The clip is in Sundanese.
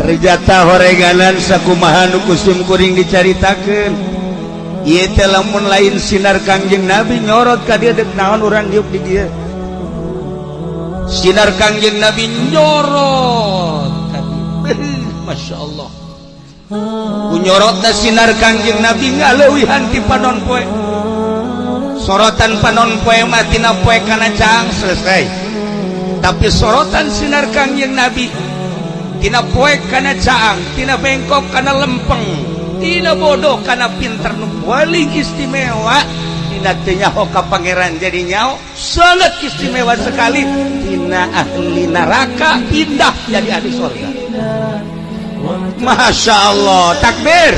Rejata horeganan sakumaha nu ku sim kuring dicaritakeun. Ieu teh lamun lain sinar Kangjeng Nabi nyorot ka dieu, dek naon urang diuk di dieu? Sinar Kangjeng Nabi nyorot ka dieu. Masya Allah, ku nyorotna sinar Kangjeng Nabi ngaleuwihan ti panon poe. Sorotan panon poe mah tina poe kana caang selesai, tapi sorotan sinar Kangjeng Nabi tina poe kana caang, tina bengkok kana lempeng, tina bodoh kana pinter. Nu paling istimewa tina teu nyaho ka Pangeran jadi nyaho, sangat istimewa sekali. Tina ahli neraka pindah jadi ahli surga. Masya Allah, takbir.